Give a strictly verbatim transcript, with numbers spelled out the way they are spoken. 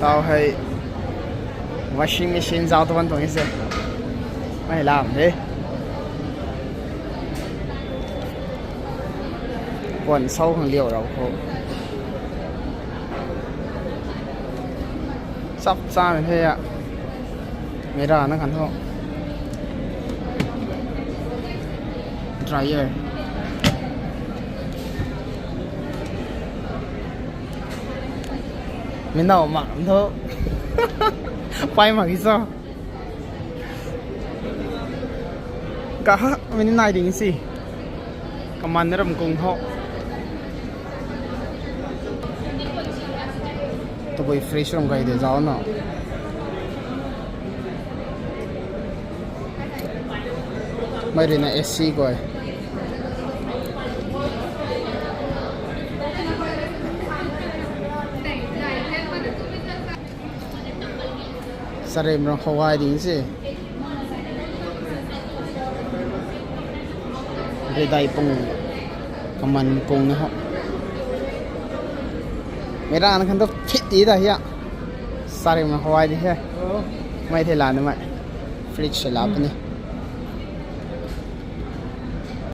Tau hei washing machine zau tu ban tuang e se. Mei lam de. Puan sau khang liu rau khou. Chap cha mei the a. Mei rana khan ho. Dryer. Mei nau mak tho. Pai mak ki cho. Kaha mei ni nai ding si. Kaman ram kung ho. Tabui fresh ram kai de zau na. Mei rui na A C koi. Sarim rang khou ai ding se. Redai pung kaman pung na ho. Mei rana khan tu fit ti da hia. Sarim rang khou ai di he. Mei the la na mei. Fridge se la puni.